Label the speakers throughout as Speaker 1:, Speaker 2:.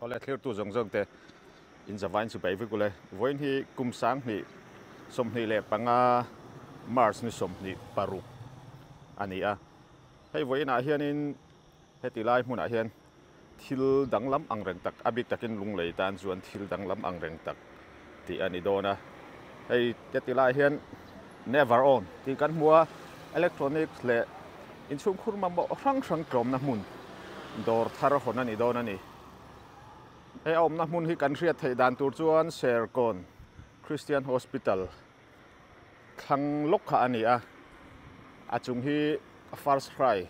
Speaker 1: Awle thlirtu zawng zawng te in zavain chu bai vek ule. Vawiin hi kum 2025 March ni 26 a ni a. Hei vawiinah hianin heti lai hmunah hian thil danglam ang reng tak, a bik takin lunglei tan chuan thil danglam ang reng tak tih a ni dawn a. Hei heti lai hian never on tih kan hmu a, electronics leh inchhungkhur mamawh hrang hrang tlawmna hmun dawr thar hawn a ni dawn a ni. Hei a awmna hmun hi kan hriat theih dan tur chuan Serkawn Christian Hospital thlang lawk kha a ni a, a chung hi First Cry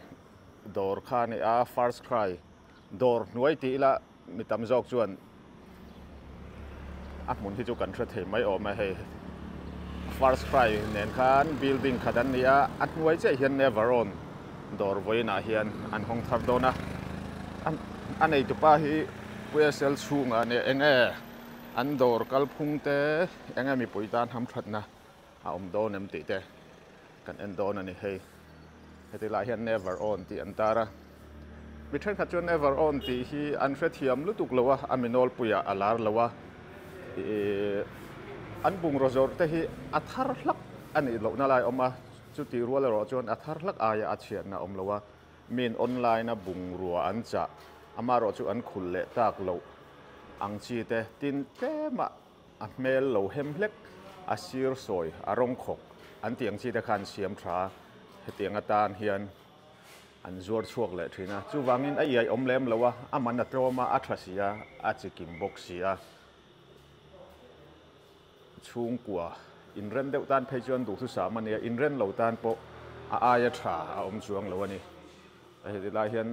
Speaker 1: dawr kha a ni a, First Cry dawr hnuai tih ila mi tam zawk chuan a hmun hi chu kan hre thei mai awm e hei. First Cry nen khan building khat an ni a, a hnuai chiah hian Never Own dawr vawiinah hian an hawng thar dawn a, a neitupa hi PSL chhungah a nia eng nge an dawr kalphung te eng nge mipui tan hamthatna a awm dawn em tih te kan en dawn a ni hei. Heti lai hian Never Own tih an tar a, mi thenkhat chuan Never Own tih hi an hrethiam lutuk lo a, a mi nawlpuiah a lar lo a, ih an bungraw zawrh te hi a thar hlak a nih lohna lai a awm a, chutih rual erawh chuan a thar hlak aia a chhiatna a awm lo a, miin online a bungrua an chah amaherawh chu an khul leh tak loh ang chi te tin tlema A hmel lo hem hlek, a sir sawi, a rawng khawk an tih ang chi te kha an siam tha a, hetiang atan hian an zuar chhuak leh thin a. Chuvangin a iai awm lem lo a, a man a tlawm a, a tha si a, a chikim bawk si a. Chhungkua inren deuh tan phei chuan duhthusam a nia, inren lo tan pawh a aia tha a awm chuang lo a ni. Heti lai hian.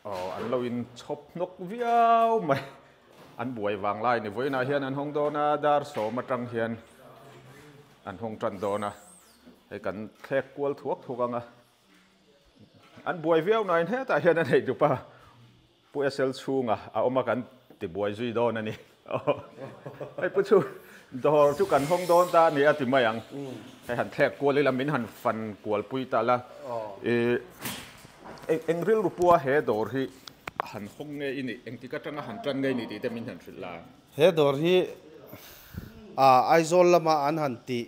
Speaker 1: Aw an lo in chhawp hnawk viau mai an buai vang lai ni vawiinah hian an hawng dawn a dar sawm atang hian an hawng tan dawn a hei kan thlek kual thuak thuak ang a an buai viau nain hetah hian a neih dup a Pu SL chhunga a awm a kan ti buai zui dawn a ni hei pu chu dawr chu kan hawng dawn ta a ni a ti mai ang hei han thlek kual ila min han fan kual pui ta la ih eng rilru pua he dawr hi han hawng nge i nih engtik atanga han tan nge i nih tih te min han hrilh la.
Speaker 2: He dawr hi Aizawl lama an han tih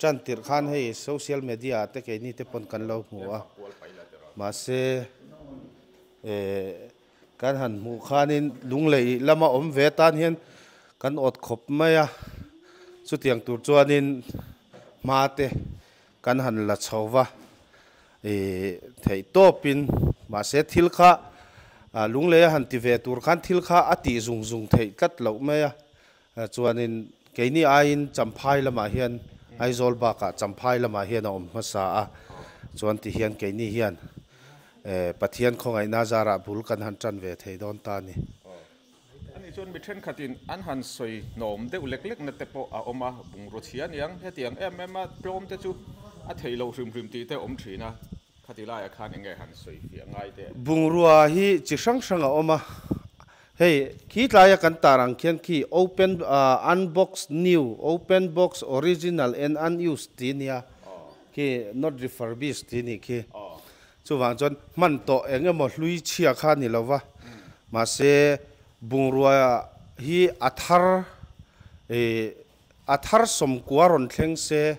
Speaker 2: tan tirh khan hei social media ah te keini te pawn kan lo hmu a mahse eh kan han hmuh khanin lunglei lama awm ve tan hian kan awt khawp mai a chutiang tur chuanin hma te kan han la chho va ih theih tawpin mahse thil kha lunglei a han ti ve tur khan thil kha a tih zung zung theih tlat loh mai a Chuanin keini aiin Champhai lamah hian Aizawl bakah Champhai lamah hian a awm hmasa a, chuan ti hian keini hian Pathian khawngaihna zarah bul kan han tan ve thei dawn ta a ni.
Speaker 1: Ani chuan mi thenkhatin an han sawi hnawm deuh lek lekna te pawh a awm a, bungraw chhia aniang hetiang em em a tlawm te chu a thei lo hrim hrim tih te a awm thin a, khati laiah khan enge han sawi fiah ngai teh?
Speaker 2: Bungrua hi chi hrang hrang a awm a, Hei, khi tlaia kan tar ang khian khi open unbox new, open box original and unused tih nia, khi not refurbished tih nih khi. Chuvang chuan hman tawh eng emaw hlui chhia kha ni lo va, mahse bungrua hi a thar ih a thar sawmkua rawn thleng se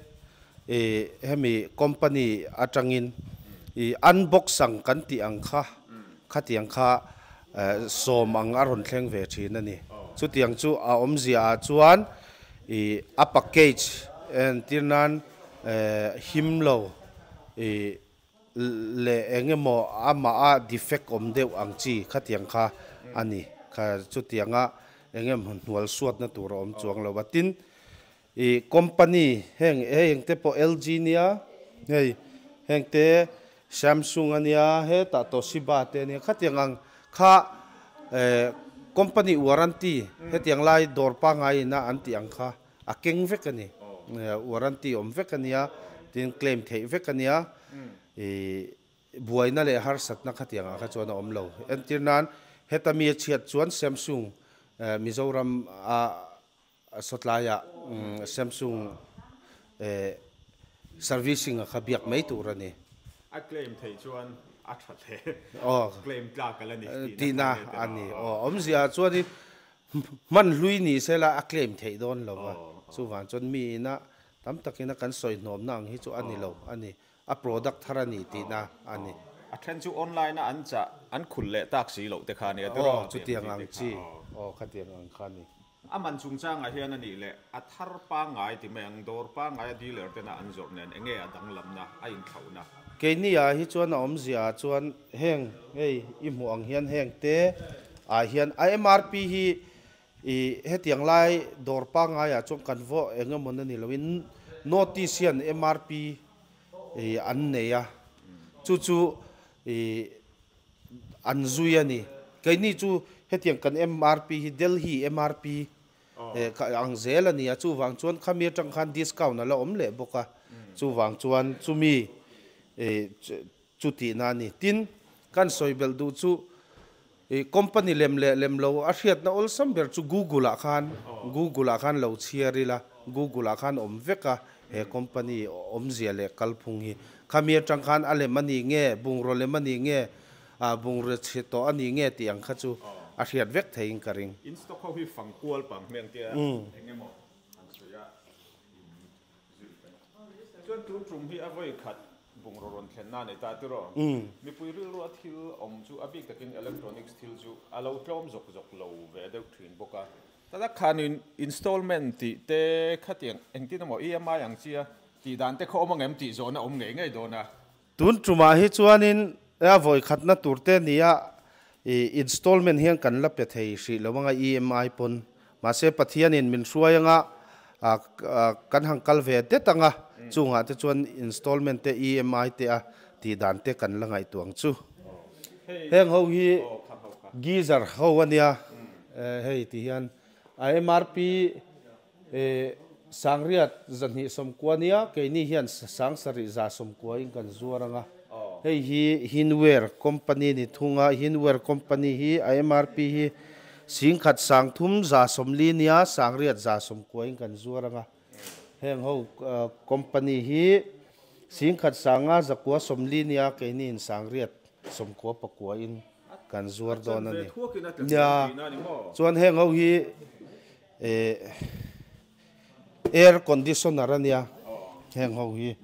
Speaker 2: ih hemi company atangin ih unbox ang kan tih ang kha khatiang kha sawm ang a rawn thleng ve thin a ni. Chutiang chu a awmzia ah chuan ih a package entir nan him lo ih leh eng emaw amah a defect awm deuh ang chi khatiang kha a ni. Kha chutianga eng emaw hnual suatna tur a awm chuang lo a. Tin, ih company heng heng te pawh LG nia, hei heng te Samsung a nia, hetah Toshiba te a nia, khatiang ang kha eh company warranty hetiang lai dawr pangngai ina an tih ang kha a keng vek a ni. Warranty awm vek a nia, tin claim theih vek a nia. Ih buaina leh harsatna khatiang ah kha chuan a awm lo. Entir nan heta mi a chhiat chuan Samsung Mizoram a sawtlaiah Samsung servicing a kha biak mai tur a ni.
Speaker 1: A claim theih chuan. A tha hle. Aw. Claim tlak a la ni
Speaker 2: tihna a ni. Aw, awmzia ah chuanin hman hlui ni sela a claim theih dawn lo va. Chuvang chuan mi ina tam takin a kan sawi hnawmna ang hi chu a ni lo a ni. A product thar a ni tihna a ni.
Speaker 1: A then chu online a an chah an khul leh tak si loh te kha a nia tiraw?
Speaker 2: Aw, chutiang ang chi. Aw, khatiang ang kha a ni.
Speaker 1: A man chungchangah hian a nih leh a thar pangngai ti mai ang, dawr pangngaia dealer tena an zawrh nen enge a danglamna, a inthlauhna?
Speaker 2: Keini ah hi chuan a awmzia ah chuan heng hei i hmuh ang hian heng te ah hian a MRP hi i hetiang lai dawr pangngai ah chuan kan vaw eng emaw na ni loin notice hian MRP i an nei a, chu chu i An zui a ni. Keini chu hetiang kan MRP hi Delhi MRP ang zel a ni a, chuvang chuan khami atang khan discount a la awm leh bawk a, chuvang chuan chumi chu tihna a ni. Tin, kan sawi belh duh chu company lem leh lem lo a hriatna awlsam ber chu Google ah khan Google ah khan lo chhiar ila, Google ah khan awm vek a he company awmzia leh kalphung hi. Khami atang khan a lem a ni nge, bungraw lem a ni nge, bungraw chhe tawh a ni nge tih ang kha chu a hriat vek theiin ka ring.
Speaker 1: In stock ho hi fang kual pang hmel tia eng emaw an sawi a, in zui kan. Chuan tun tum hi a vawi khat bungraw rawn thlen na a nei ta tiraw? Mipui rilru a thil awm chu a bik takin electronics thil chu a lo tlawm zawk zawk lo ve deuh thin bawk a. Tata khanin installment tih te khatiang engtin emaw EMI ang chia tih dan te kha awm angem tih zawhna awm ngei ngei dawn a.
Speaker 2: Tun tumah hi chuanin a vawi khatna tur te nia i installment hian kan la pe thei hrih lo anga EMI pawn. Mahse Pathianin min hruai anga kan han kal ve det anga chungah te chuan installment te EMI te a tih dan te kan la ngaihtuah ang chu. Heng ho hi geyser ho a nia hei ti hian a MRP sangriat zahnih sawmkua nia keini hian sangsarih za sawmkua in kan zuar anga hei hi Hinware company ni thung a Hinware company hi a MRP hi singkhat sangthum za sawmli nia sangriat za sawmkua in kan zuar anga. Heng ho company hi Singkhat sanga zakua sawmli nia keini in sangriat sawmkua pakua in kan zuar dawn a ni. Nia, chuan heng ho hi air conditioner a nia, heng ho hi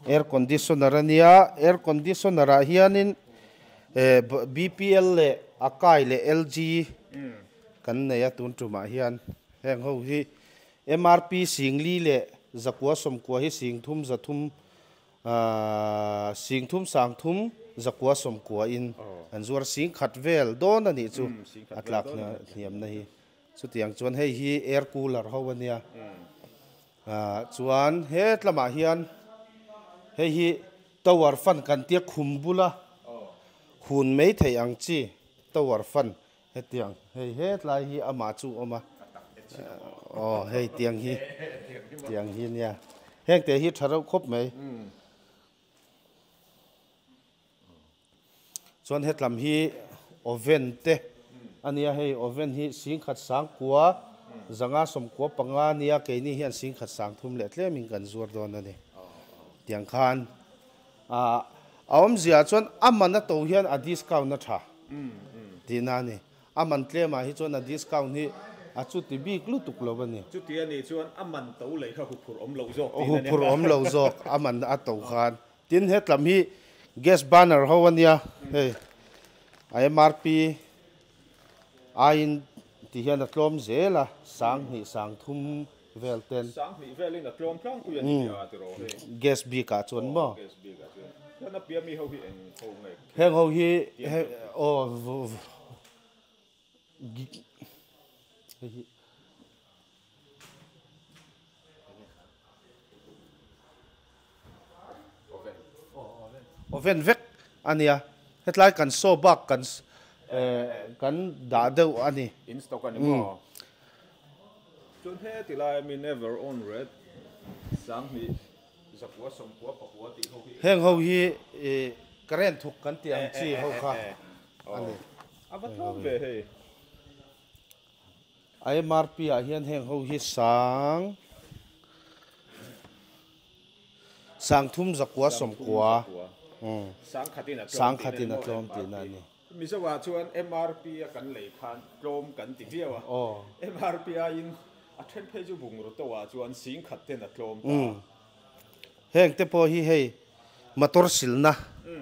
Speaker 2: air conditioner a nia, air conditioner ah hianin BPL leh Akai leh LG kan nei a tun tumah hian heng ho hi MRP singli leh zakua sawmkua hi singthum zathum singthum sangthum zakua sawmkua in an zuar singkhat vel dawn a nih chu a tlak hniamna hi. Chutiang chuan hei hi air cooler ho a nia. Chuan he tlamah hian hei hi tower fan kan tia khum bula hun mai theih ang chi tower fan Hetiang hei hetlai hi amah chu awm a, aw hei tiang hi tiang hi nia heng te hi tha reuh khawp mai. Chuan hetlam hi oven te a nia hei oven hi singkhat sangkua zanga sawmkua panga nia keini hian singkhat sangthum leh tlemin kan zuar dawn a ni tiang khan. A awmzia chuan a man a to hian a discount a tha tihna a ni. A man tlemah hi chuan a discount hi a chuti bik lutuk lo a ni.
Speaker 1: Chuti a nih chuan a man to lei kha huphurh awm loh zawk tihna a ni.
Speaker 2: Huphurh awm loh zawk a man a to khan. Tin hetlam hi gas burner ho a nia hei a MRP aiin ti hian a tlawm zel a, sanghnih sangthum vel ten.
Speaker 1: Sanghnih velin a tlawm tlangpui a ni tia tiraw hei.
Speaker 2: Gas bik ah chuan maw?
Speaker 1: Gas bik ah chuan. Chuan a piah mi ho hi eng ho nge?
Speaker 2: Heng ho hi aw hei hi. Oven vek a nia hetlai kan saw bak kan kan dah deuh a ni.
Speaker 1: In stock a ni maw? Chuan he ti lai ami never on red sanghnih zakua sawmkua pakua tih ho hi.
Speaker 2: Heng ho hi current thuk kan tih ang chi ho kha a ni.
Speaker 1: A va tlawm ve hei.
Speaker 2: IMRP ah hian heng ho hi sang sangthum zakua sawmkua
Speaker 1: Sangkhatin a tlawm
Speaker 2: Sangkhatin a tlawm tihna a ni.
Speaker 1: Mizoah chuan MRP a kan lei khan tlawm kan ti viau a. MRP aiin a then phei chu bungraw tawhah chuan singkhat ten a tlawm ta a.
Speaker 2: Heng te pawh hi hei motor silna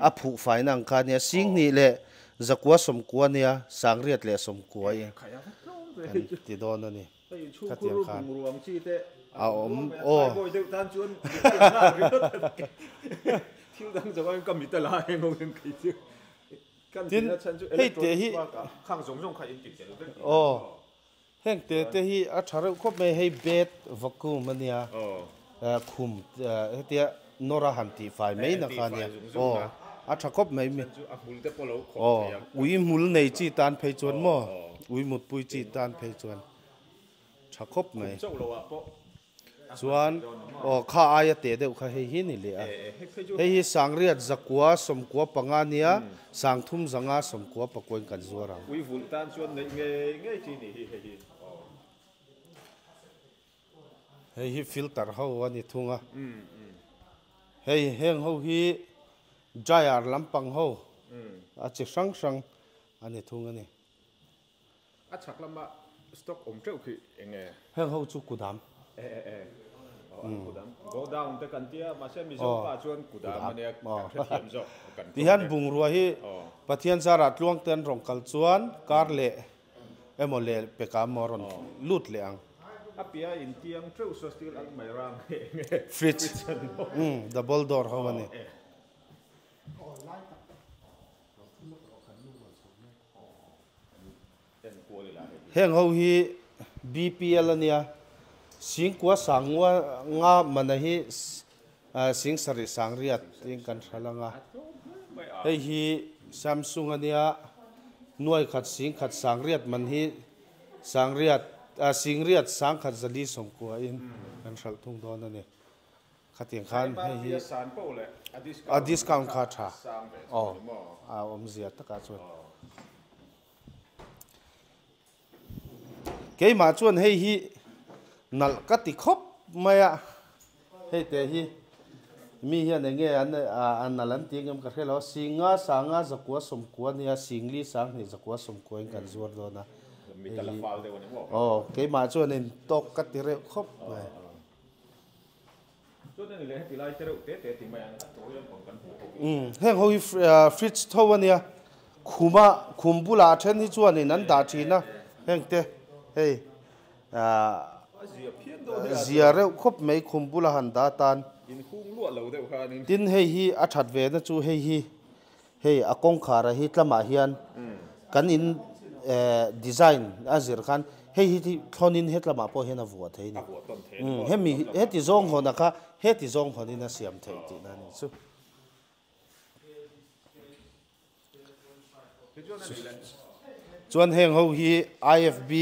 Speaker 2: a phuh faina ang kha a nia, Singhnih leh Zakua Sawmkua nia, Sangriat leh Sawmkua i kan ti dawn a ni. Khatiang khan a awm aw. Tin, hei te hi aw Heng te te hi a tha reuh khawp mai, hei bed vacuum a nia, khum hetia nawr a han tih fai mai na kha a nia, aw a tha khawp mai mi, aw ui hmul nei chi tan phei chuan maw, ui mutpui chi tan phei chuan tha khawp mai. Chuan aw kha aia teh deuh kha hei hi ni leh a. Hei hi Sangriat zakua sawmkua panga nia Sangthum zanga sawmkua pakuain kan zuar ang.
Speaker 1: Ui vulh tan chuan neih ngei ngei chi ni hi hei hi aw.
Speaker 2: Hei hi filter ho a ni thung a. Hei heng ho hi dryer lampang ho a chi hrang hrang a ni thung a ni.
Speaker 1: A chhak lama stock awm teuh khi eng nge?
Speaker 2: Heng ho chu kudam.
Speaker 1: E e e. Aw an kudam. Go down te kan tia mahse Mizo pa chuan kudam a nia kan hrethiam zawk kan
Speaker 2: Ti hian bungrua hi Pathian zarah tluang te an rawn kal chuan kar leh emaw leh peka emaw a rawn lut leh ang.
Speaker 1: A pia in tiang teuh saw steel ang mai rang hi eng nge?
Speaker 2: Fridge. Double door ho a ni. Heng ho hi BPL a nia, Singkua Sangua nga mana hi Sing sarih Sangriat tiin kan hral ang a. Hei hi Samsung a nia, nuai khat Singkhat Sangriat man hi Sangriat Singriat Sangkhat Zali Sawmkua in kan hralh thung dawn a ni. Khatiang khan hei hi a discount kha tha aw a awmzia takah chuan keimah chuan hei hi nalh ka ti khawp mai a hei te hi mi hian eng nge an a nalh an ti ang em ka hre lo a singa sanga zakua sawmkua nia singli sanghnih zakua sawmkua in kan zuar dawn a hei hi aw keimah chuan in tawk ka ti reuh khawp mai. Heng ho hi fridge tho a nia, khuma khum bulah a then hi chuanin an dah thin a, heng te hei zia reuh khawp mai khum bula han dah atan. Tin hei hi a that ve na chu hei hi hei a kawngkhar a hi tlamah hian kan in design a zir khan hei hi thlawnin hetlamah pawh hian a vuah thei a ni. Hemi heti zawng hawn a kha heti zawng hawnin a siam theih tihna a ni chu. Chuan heng ho hi IFB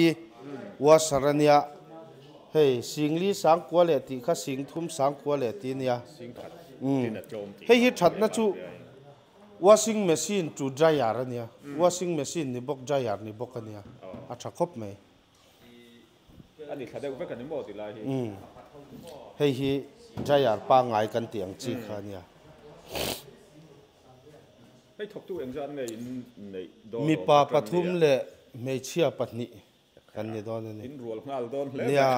Speaker 2: washer a nia hei Singli Sangkua leh tih kha Singthum Sangkua leh tih a nia. Hei hi thatna chu washing machine to dryer a nia washing machine ni bawk dryer ni bawk a nia a tha khawp mai. Hei hi dryer pangngai kan tih ang chi kha a nia.
Speaker 1: Hei thawktu engzat nge in neih dawn
Speaker 2: Mipa pathum leh hmeichhia pahnih kan ni dawn a ni.
Speaker 1: In rual nghal dawn hle
Speaker 2: Nia.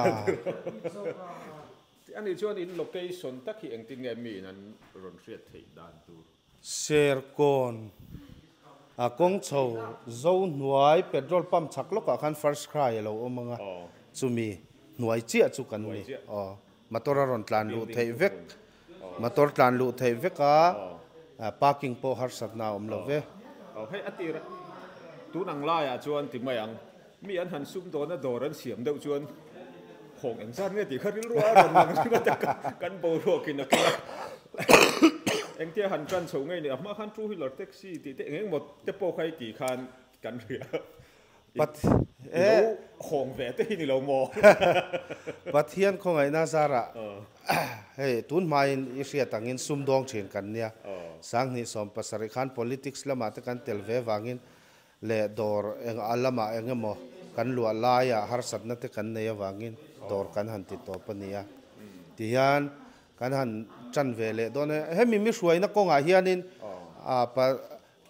Speaker 1: Ani chuan in location tak hi engtin nge mi in an rawn hriat theih dan tur?
Speaker 2: Serkawn a kawng chho zo hnuai petrol pump chhak lawkah khan first cry a lo awm ang a, chumi hnuai chiah chu kan ni. Aw, motor a rawn tlan luh theih vek. Motor tlan luh theih vek a, parking pawh harsatna a awm lo ve.
Speaker 1: Aw hei a tir tun ang laiah chuan ti mai ang, mi an han sum dawna dawr an siam deuh chuan hawng engzat nge tih kha rilru a rawn lang ringawt a, kan boruakin a keng a. Engtia han tan chho ngei ni, a hma khan two wheeler taxi tih te eng engemaw te pawh kha i tih khan kan hria.
Speaker 2: Pat
Speaker 1: I lo hawng ve te hi ni lo maw?
Speaker 2: Pathian khawngaihna zarah hei tun hmain i hriat angin sumdawng thin kan nia. Sanghnih 70 khan politics lamah te kan tel ve vangin leh dawr eng a lamah eng emaw kan luah laiah harsatna te kan nei avangin dawr kan han ti tawp a nia. Tihian kan han tan ve leh dawn a. Hemi mi hruaina kawngah hianin. a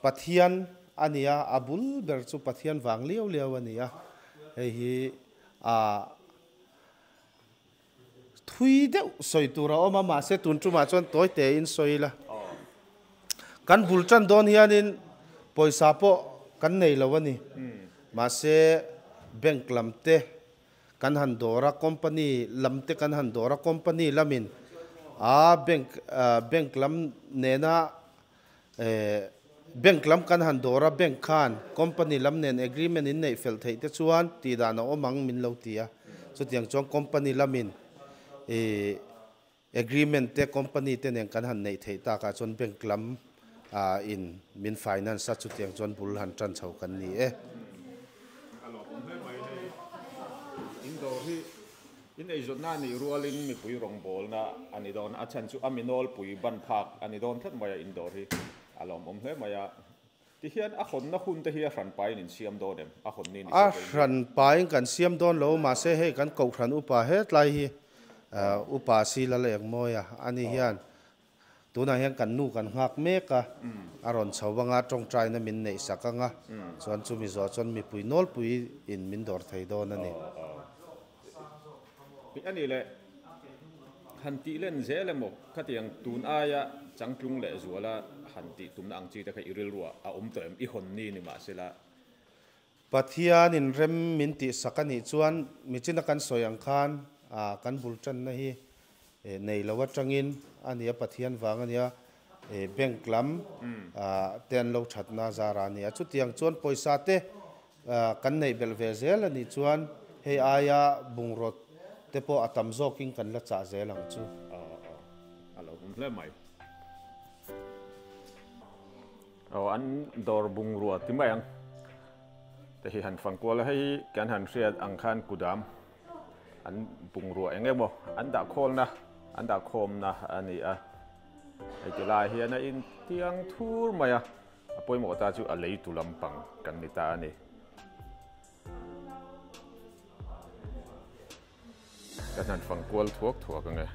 Speaker 2: Pathian a ni a, a bul ber chu Pathian vang liau liau a ni a, hei hi a thui deuh sawi tur a awm a, mahse tun tumah chuan tawi tein sawi ila. Kan bul tan dawn hianin pawisa pawh kan nei lo a ni, mahse bank lam te kan han dawr a, company lam te kan han dawr a, company lamin a bank bank lam nena bank lam kan han dawr a, bank khan company lam nen agreement in neih fel theih te chuan tih dan a awm ang min lo ti a, chutiang chuan company lamin agreement te company te nen kan han neih theih takah chuan bank lam in min finance a, chutiang chuan bul han tan chho kan ni e.
Speaker 1: A lawmawm hle mai hei in dawr hi in eizawnna a nih rualin mipui rawngbawlna a ni dawn a, a chhan chu a mi nawlpui ban phak a ni dawn tlat mai a in dawr hi a lawmawm hle mai a. Tihian a hawnna hun te hi a hran pain in siam dawn em? A hawn ni ni
Speaker 2: A hran pain kan siam dawn lo, mahse hei kan kohhran upa hetlai hi upa si lal engmawi a, ani hian tunah hian kan nu kan nghak mek a, a rawn chho anga tawngtaina min neih sak anga, chuan chumi zawh chuan mipui nawlpui in min dawr thei dawn a ni.
Speaker 1: A nih leh han tih len zel emaw khatiang tun aia changtlung leh zuala han tih tumna ang chi te kha i rilruah a awm tawh em? I hawn ni ni mahsela.
Speaker 2: Pathianin rem min tih sak a nih chuan michina kan sawi ang khan kan bul tanna hi nei lo atangin a nia, Pathian vang a nia, bank lam te an lo thatna zar a nia. Chutiang chuan pawisa te Kan neih belh ve zel a nih chuan hei aia bungraw te pawh a tam zawkin kan la chah zel ang chu.
Speaker 1: Aw aw, a lo hum hle mai. Aw an dawr bungrua ti mai ang te hi han fang kual a, hei kan han hriat ang khan kudam an bungrua eng emaw an dah khawlna an dah khawmna a ni a, hei ti lai hian a intiang thur mai a. A pawimawh ta chu a leitu lampang kan ni ta a ni. Ka hnan fang kual thuak thuak ang e.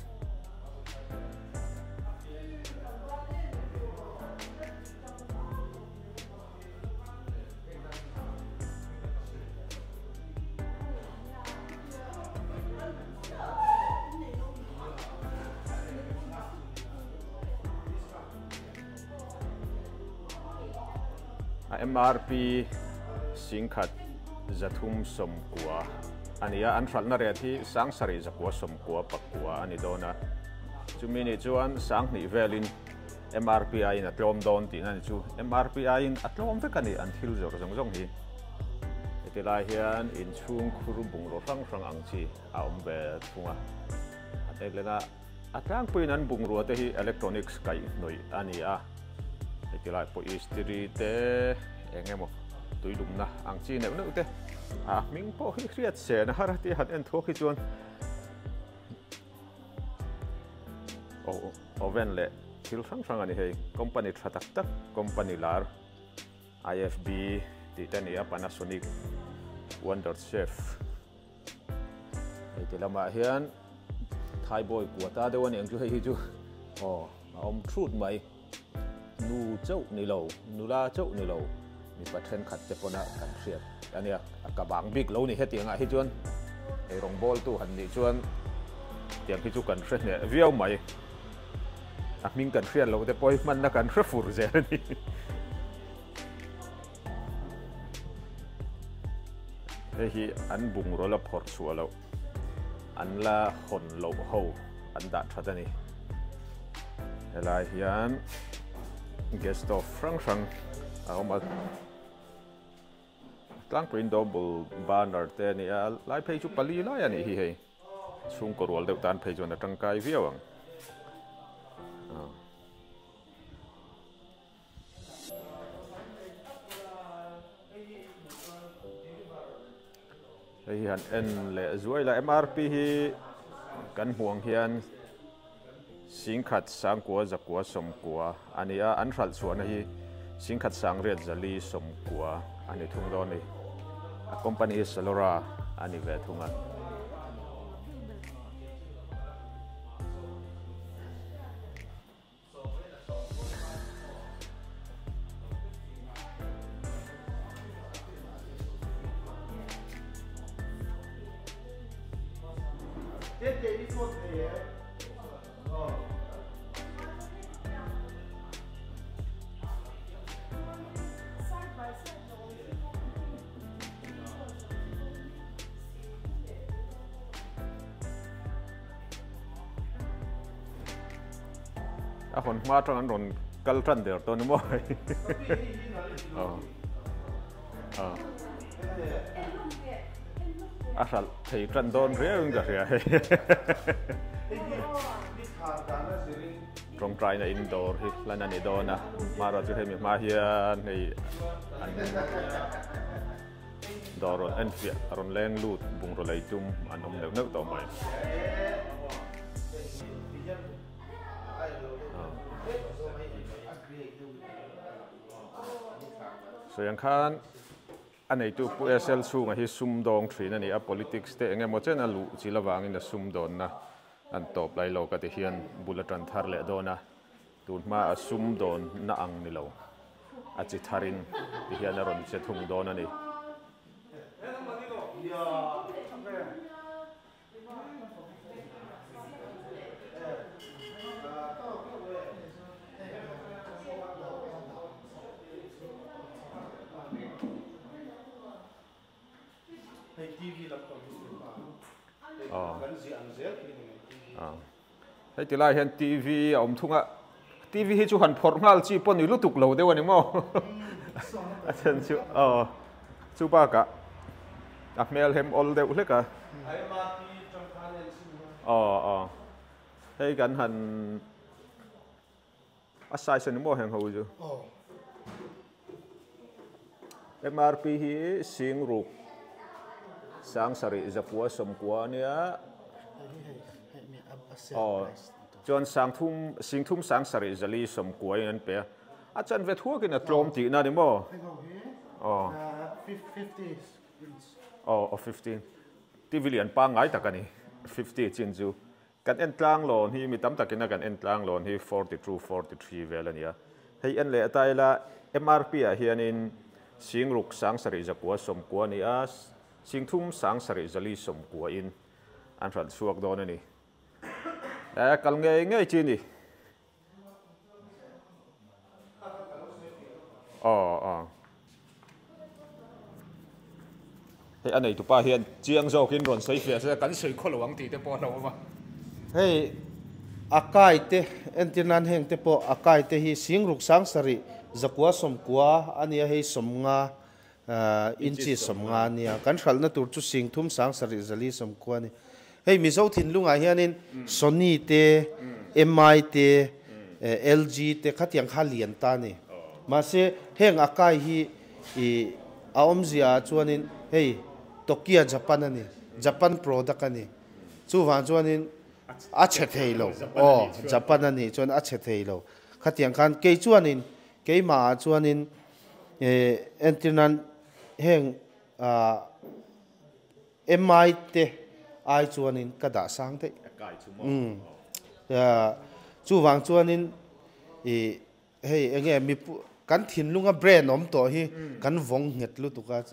Speaker 1: A MRP singkhat 390 a ni a, an hralhna ret hi sangsarih zakua sawmkua pakua a ni dawn a. Chumi nih chuan sanghnih velin MRP aiin a tlawm dawn tihna ni chu. MRP aiin a tlawm vek a ni an thil zawrh zawng zawng hi. Heti lai hian inchhung khur bungraw hrang hrang ang chi a awm ve thung a. A tek lena. A tlangpuiin an bungrua te hi electronics kaihhnawih a ni a, heti lai pawh istiri te eng emaw tuilumna ang chi neuh neuh te a hming pawh hi hriat sen a har a tia han en thuak hi chuan oven leh thil hrang hrang a ni hei company tha tak tak company lar IFB tih te a ni a Panasonic Wonder Chef. Hei ti lamah hian Thaibawi kua ta deuh a ni ang chu hei hi chu aw a awm thut mai nu chauh ni lo nula chauh ni lo mipa thenkhat te pawna kan hriat a nia a ka bang bik lo ni hetiangah hi chuan ei rawngbawltu han nih chuan tiang hi chu kan hre hneh viau mai a hming kan hriat loh te pawh hi hmanna kan hre fur zel a ni. Hei hi an bungraw la phawrh chhuah loh, an la hawn loh ho an dah that a ni. Helai hian gas stove hrang hrang a awm a, tlangpuiin double burner te a ni a, lai phei chu pali lai a nih hi hei, chhungkaw rual deuh tan phei chuan a tangkai viau ang. Hei hi han en leh zuai la MRP hi kan hmuh ang hian singkhat sangkua zakua sawmkua a ni a an hralh chhuahna hi singkhat sangriat zali sawmkua a ni thung dawn a ni a company hi Salora a ni ve thung a. A hawn hma atang an rawn kal tan der tawh ni maw a hralh thei tan dawn riau in ka hria hei tawngtaina in dawr hi hlan a ni dawn a hmara chu hemi hma hian hei an dawr rawn en fiah rawn leng lut bungraw lei tum an awm neuh neuh tawh mai. Sawi ang khan a neitu Pu SL chhunga hi sumdawng thin a ni a, politics te eng emaw chen a luh chil avangin a sumdawnna an tawp lai lo ka ti hian bul a tan thar leh dawn a, tun hma a sumdawnna ang ni lo a chi tharin ti hian a rawn che thung dawn a ni. Hei ti lai hian TV a awm thung a, TV hi chu han phawrh nghal chi pawh ni lutuk lo deuh a ni maw? A then chu aw chu bakah a hmel hem awl deuh hlek a. Aw aw hei kan han a size a ni maw heng ho chu? MRP hi Singruk Sangsarih Zapua Sawmkua a nia. Aw, chuan Sangthum, Singthum Sangsarih Zali Sawmkua in an pe a. A chanve thuakin a tlawm tihna a ni maw? Aw. Aw, aw 15. TV lian pangngai tak a ni, 50 chin chu. Kan en tlang lawn hi mi tam takin a kan en tlang lawn hi 42, 43 vel a ni a. Hei en leh ata ila MRP ah hianin Singruk Sangsarih Zakua Sawmkua a ni a, Singthum Sangsarih Zali Sawmkua in an hralh chhuak dawn a ni. Eh kal ngei ngei chi ni. Aw aw. Hei a neitupa hian chiang zawkin rawn sawi fiah se kan sawi khaw lo ang tih te pawh a hlauhawm a.
Speaker 2: Hei a kai te entir nan heng te pawh a kai te hi Singruk Sangsarih zakua sawmkua a nia hei sawmnga inchi sawmnga a nia kan hralhna tur chu Singthum Sangsarih zali sawmkua a ni. Hei Mizo thinlungah hianin Sony te, Mi te, LG te khatiang kha lian ta a ni. Mahse heng a kai hi i a awmzia ah chuanin hei Tokyo Japan a ni, Japan product a ni. Chuvang chuanin a chhe thei lo, aw Japan a nih chuan a chhe thei lo. Khatiang khan kei chuanin keimah ah chuanin entir nan heng ah Mi te ai chuanin ka dah sang daih. Umm. Chuvang chuanin i hei enge mi kan thinlunga brand awm tawh hi kan vawng nghet lutuk a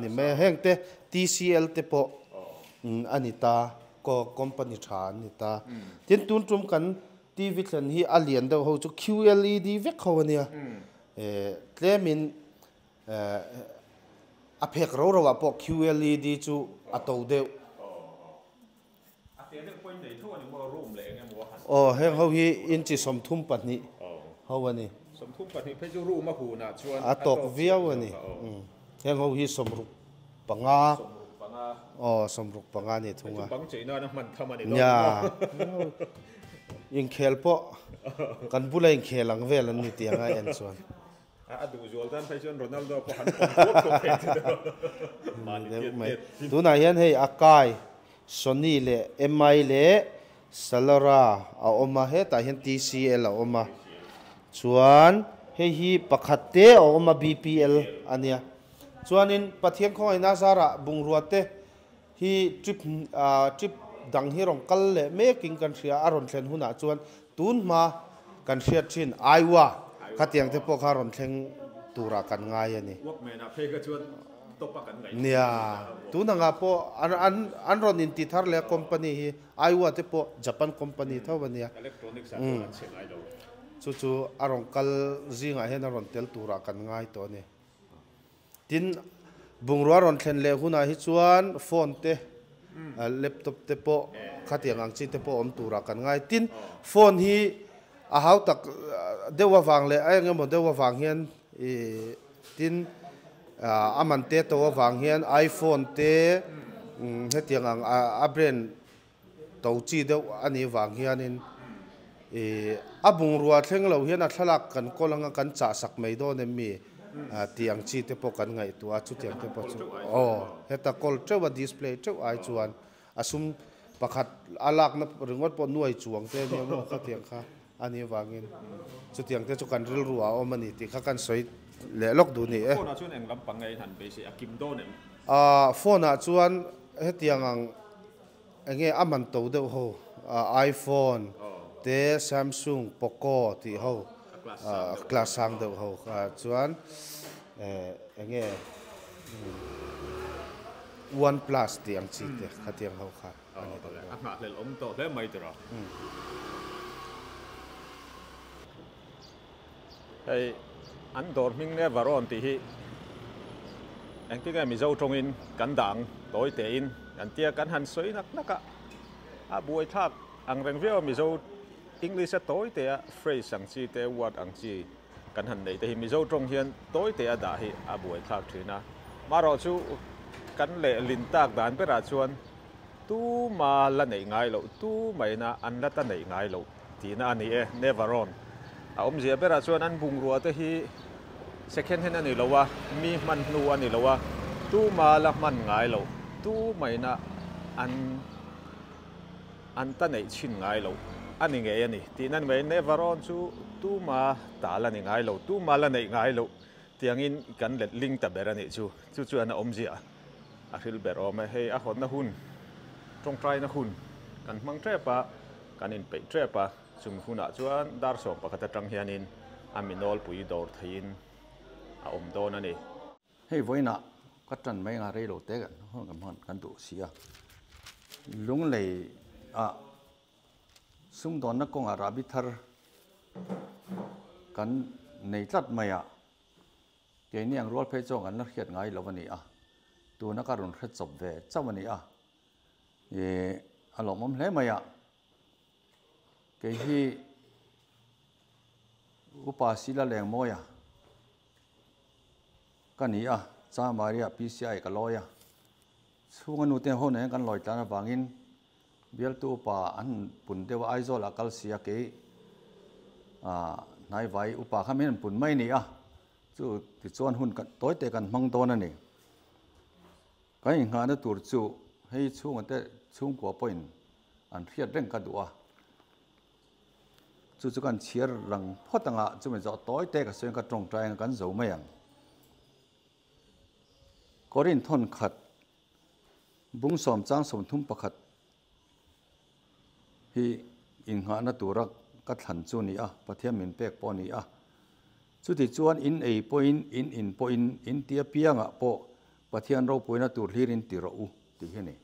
Speaker 2: ni mai a. Heng te TCL te pawh a ni ta, company tha an ni ta. Tin tun tum kan TV thlen hi a lian deuh ho chu QLED vek ho a nia. Tlemin A phek ro ro ah pawh QLED chu a to deuh. Aw heng ho hi inchi 32 ho a ni. A tawk viau a ni. Heng ho hi 65. Aw 65 a ni thung a. Nia. Inkhel pawh kan bula inkhel ang vel an ni tiang a en chuan.
Speaker 1: A duh zual tan phei chuan Ronaldo pawh han pawm thuak thuak thei che deuh mahni tiat tiat.
Speaker 2: Tunah hian hei Akai, Sony leh Mi leh Salora a awm a, hetah hian TCL a awm a. Chuan hei hi pakhat te a awm a BPL a nia. Chuanin Pathian khawngaihna zarah bungrua te hi trip trip dang hi rawn kal leh mekin kan hria a rawn thlen hunah chuan tun hma kan hriat thin Iowa khatiang te pawh kha rawn thleng turah kan ngai a ni.
Speaker 1: Walkman ah phei kha chuan
Speaker 2: Nia, tun anga pawh an an an rawn inti thar leh a company hi Aiwa te pawh Japan company tho a nia. Umm chu chu a rawn kal zingah hian a rawn tel turah kan ngai tawh a ni. Tin, bungrua rawn thlen leh hunah hi chuan phone te, laptop te pawh khatiang ang chi te pawh awm turah kan ngai. Tin, phone hi a hau tak deuh avang leh a eng emaw deuh avang hian ih tin a man te to avang hian iPhone te hetiang ang a brand to chi deuh a nih vang hianin ih a bungrua thleng lo hian a thlalak kan kawl anga kan chah sak mai dawn em mi tih ang chi te pawh kan ngaihtuah a chutiang te pawh chu aw heta kawl teuh a display teuh ai chuan a sum pakhat a lakna ringawt pawh nuai chuang te ania maw khatiang kha a nih avangin chutiang te chu kan rilru ah a awm a ni tih kha kan sawi leh lawk duh ni e.
Speaker 1: Phone ah chuan eng lampang nge in han beisei a kim dawn em?
Speaker 2: Phone ah chuan hetiang ang Enge a man to deuh ho iPhone te Samsung Poco tih ho class sang deuh ho kha chuan enge One Plus tih ang chi te khatiang ho kha a ni deuh
Speaker 1: dawn. A nghahhlelh awm tawh hle mai tura. Hei an dawr hming nge Varawn tih hi engtin nge Mizo tawngin kan dang tawi tein kan tia kan han sawi nak nak a, a buaithlak ang reng viau a Mizo English a tawi te a phrase ang chi te word ang chi kan han neih te hi Mizo tawng hian tawi te a dah hi a buaithlak thin a, marawh chu kan lehlin tak dan berah chuan tuma la neih ngai loh tu maina an la ta neih ngai loh. Tihna a ni e, Nevaron. A awmzia berah chuan an bungrua te hi second hand a ni lo a, mi hman hnu a ni lo a, tuma la hman ngai lo, tu maina an an ta neih chhin ngai lo a ni ngei a ni. Tihna ni mai, Nevaron chu tuma ta la ni ngai lo, tuma la neih ngai lo tiangin kan let ling ta ber a nih chu. Chu chuan a awmzia a hril ber awm e. Hei a hawnna hun, tawngtaina hun kan hmang tep a. Kan inpeih tep a, chung hunah chuan dar 11 atang hianin a mi nawlpui dawr theihin a awm dawn a ni.
Speaker 3: Hei vawiinah ka tan mai anga rei lo te kan hun kan hman kan duh si a, Lunglei ah sumdawnna kawngah rahbi thar kan nei tlat mai a, keini ang rual phei chuan kan la hriat ngai lo a ni a, tuna ka rawn hre chawp ve chauh a ni a. Ih a lawmawm hle mai a, kei hi Upa Sila Lengmawia ka ni a, Chamaria PCI ka lawi a, chhunga nu te ho nen kan lawi tlan avangin bialtu upa an pun deuh a, Aizawl ah kal si a kei ah hnaivai upa kha min an pun mai a ni a, chu tichuan hun tawi te kan hmang dawn a ni. Kan inghahna tur chu hei chhunga te chhungkua pawhin an hriat reng ka duh a, chu chu kan chhiar rang phawt anga chumi zawh tawi te ka sawi ka tawngtai anga kan zo mai ang. Korinth thawn khat bung sawm chang 31 hi inghahna tura ka thlan chu a ni a, Pathian min pek pawh a ni a. Chuti chuan in ei pawhin, in in pawhin, in ti apiangah pawh Pathian ropuina tur hlirin ti rawh u tih hi a ni.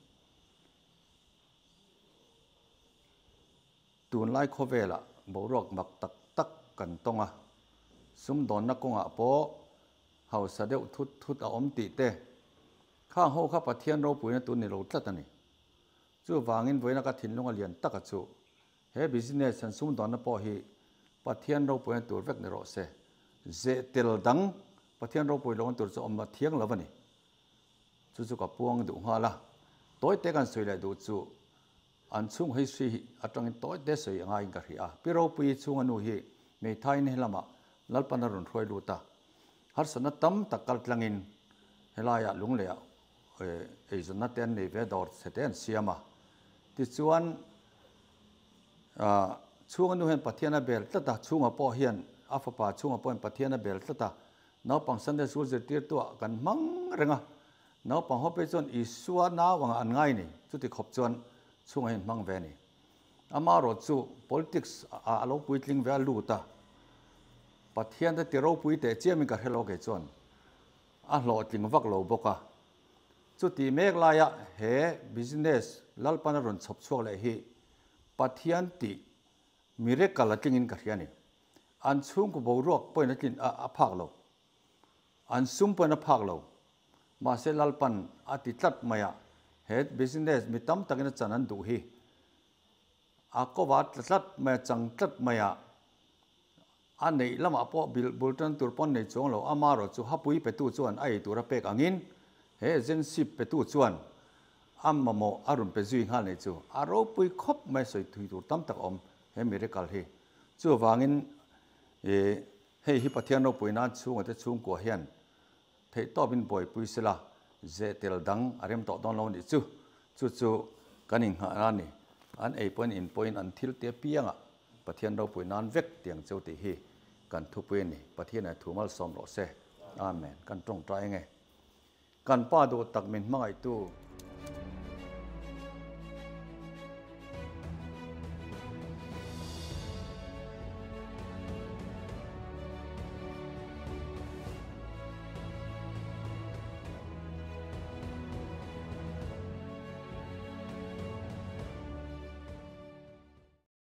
Speaker 3: Tunlai khawvelah boruak mak tak tak kan tawng a, sumdawnna kawngah pawh hausa deuh thut thut a awm tih te, khang ho kha Pathian ropuina tur ni lo tlat a ni. Chuvangin vawiina ka thinlung a lian taka chu he business han sumdawnna pawh hi Pathian ropuina tur vek ni rawh se. Zeh tel dang Pathian ropui lohna tur chu awm a thiang lo a ni. Chu chu ka puang duh nghal a. Tawi te kan sawi leh duh chu an chhung history hi atangin tawi te sawi a ngaiin ka hria a. Pi Ropuii chhunga nu hi Meithaiin helamah Lalpan a rawn hruai lut a. Harsatna tam tak kal tlangin helaiah Lungleiah eizawnna te an nei ve dawr chhe te an siam a. Tichuan chhunga nu hian Pathian a bel tlat a, chhunga pawh hian a fapa chhunga pawh hian Pathian a bel tlat a. Naupang Sunday School zirtirtuah kan hmang reng a, naupang ho phei chuan Isua nau angah an ngai ni, chuti khawp chuan chhunga hian hmang ve a ni. Amaherawh chu politics ah a lo puitling ve a lut a, Pathian te ti ropui teh chiamin ka hre lo kei chuan. A hlawhtling vak lo bawk a. Chuti mek laia he business Lalpan a rawn chhawp chhuak leh hi Pathian tih miracle a tlingin ka hria a ni. An chhungkaw boruak pawhin a tlin a phak lo. An sum pawhin a phak lo. Mahse Lalpan a ti tlat mai a, he business mi tam takin a chan an duh hi a kova tla tlat mai a, chang tlat mai a, a neih lamah pawh bil bul tan tur pawn nei chuang lo, amaherawh chu hapui petu chuan a ei tura pek angin he agency petu chuan a mamawh a rawn pe zui nghal nei chu a ropui khawp mai sawi thui tur tam tak a awm he miracle hi. Chuvangin ih hei hi Pathian ropui nan chhunga te chhungkua hian Theihtawpin buaipui sela zeh tel dang a rem tawh dawn lo nih chu. Chu chu kan inghah a ni. An ei pawhin in pawhin an thil te piangah Pathian ropui nan vek tiang cheu tih hi kan thupui a ni. Pathian ah thu malsawm rawh se. Amen. Kan tawngtai eng e. Kan Pa duh tak min hmangaihtu.